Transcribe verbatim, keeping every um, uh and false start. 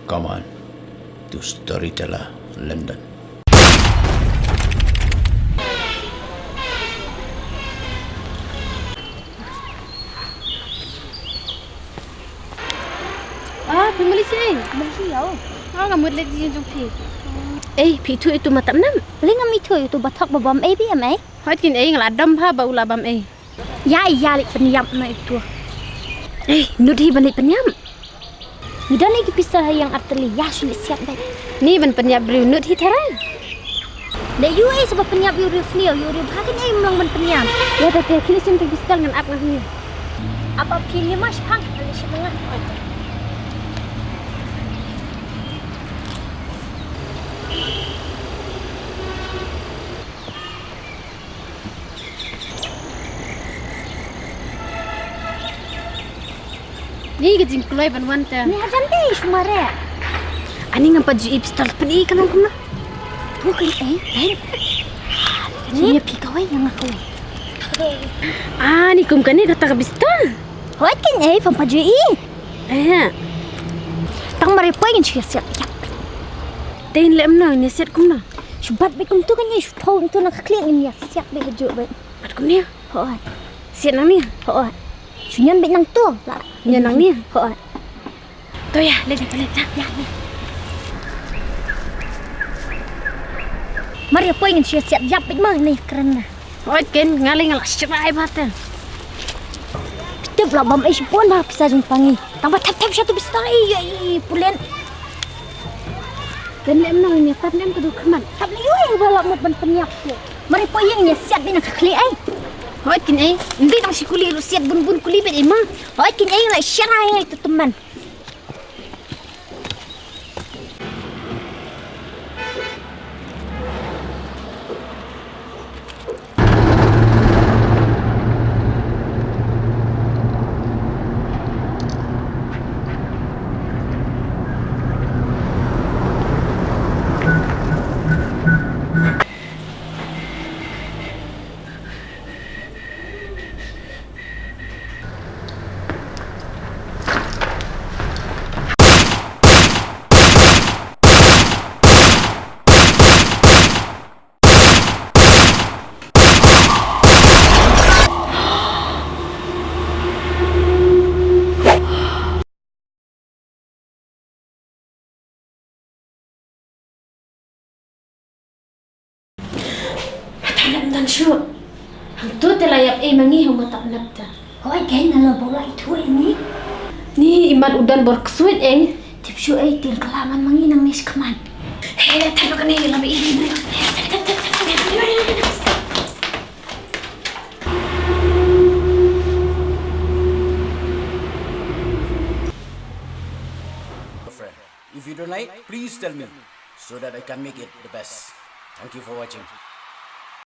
Come on to Storyteller London. Ah, phi mali shi ei? Mali shi ïa u. Ah, nga mut leit jingïaseng jong phi. Ei, phi ithuh ïa utu ma Tapnam? Lei ngam ithuh ïa utu, ba thok ba bam ei, phi em ei? Hooid keiñ ei, nga la dom bha ba u la bam ei. Ïa, ïa leit pynïap noh ïa utu. Ei, nud hi ban leit pynïap. Ngi don ïa ki pistol ha ïing ar tylli, ïa shu leit siat beit. Ni ban pynïap briew nud hi tharai. Leh ïa u ei shuh ba pynïap ïa u riewsniew, ïa u riewbha keiñ ei ym long ban pynïap. Ïa te te khie leit shim tang pistol ngan ap nga hangne. Ap ap phi lei ma, shaphang ngan leit shim nga. Ni ka jingkloi ban wan te. Ni hajan te shu mareh. Ani ngam pat ju i pistol pyn-i ka long kumno. Tu keiñ ei, ei. Ni phi kawei ïa nga kawei. Ah, ni kum kane kata ka pistol. Hooid keiñ ei, pham pat ju i. Eh. Tang mareh poi ngin shu ïa siat ïa. Te in leh kumno, ngin ïa siat kumno. Shu bat beit kumtu keiñ ei, shu phew kumtu na ka khlieh ngin ïa siat beit hajuh beit. Bat kumne? Hooid. Siat nangne? Hooid. Shu ñion beit nangto. La. Ñion nangne? Hooid. To ïa, leit, leit, leit, leit. Ïa, leit. Mar ïa poi ngin shu ïa siat ïap beit ma, ngin ïa kren na. Hooid keiñ, nga lei nga la shrai bha te. Tip la bam ei shibun bha pisa jong pang ei. Tang ba thep thep sha tu pistol ei, ei, ei, pulen. Keiñ leh kumno, ngin ïa tap ne em ka dei khmat. Tap leh ïa u ei ba la mut ban pynïap te. Mar ïa poi ïa ngin ïa siat beit na ka khlieh ei. Hooid keiñ ei, ym dei tang shi kuli ruh siat bun bun kuli beit ei ma. Hooid keiñ ei, la shrai ei tu tymmen. Tap nep don shuh. Hangto te la ïap ei ma ngi ha u ma tap nep te. Hooid keiñ, nga la bor la ithuh ei ngi. Ni imat u don bor ksuid ei. Tip shuh ei, te la kylla man ma ngi nangne shakhmat. He, tap nep kane la ba i. If you don't like, please tell me so that I can make it the best. Thank you for watching.